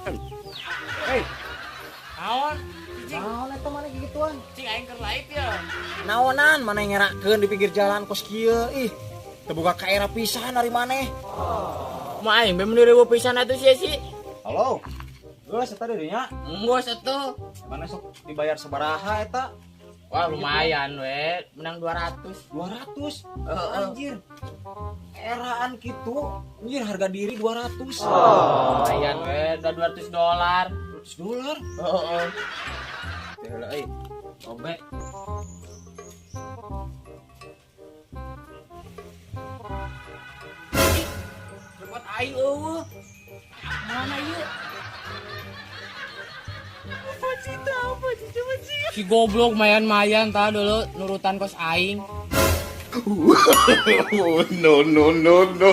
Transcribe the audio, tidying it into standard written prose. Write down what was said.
Hei, Naon? Cing, naon eta maneh gituan? Cing, aing keur live ya. Naonan maneh ngerakeun di pinggir jalan kos kieu, ih. Teu boga kaera pisan ari maneh. Mah aing be meuni riweuh pisan atuh sia sih. Halo. Geus eta di dinya. Geus atuh. Maneh sok dibayar sabaraha eta? Wah, lumayan we, menang 200. 200. Heeh. Anjir. Eraan kitu, anjir, harga diri 200. Lumayan we, udah 200 dolar. 200 dolar. Heeh. Teh heula euy. Robek. Ih, repot aing eueuh. Mana ieu? Apa sih apa sih coba sih? Si goblok mayan-mayan tah dulu nurutan kos aing. No, no, no, no.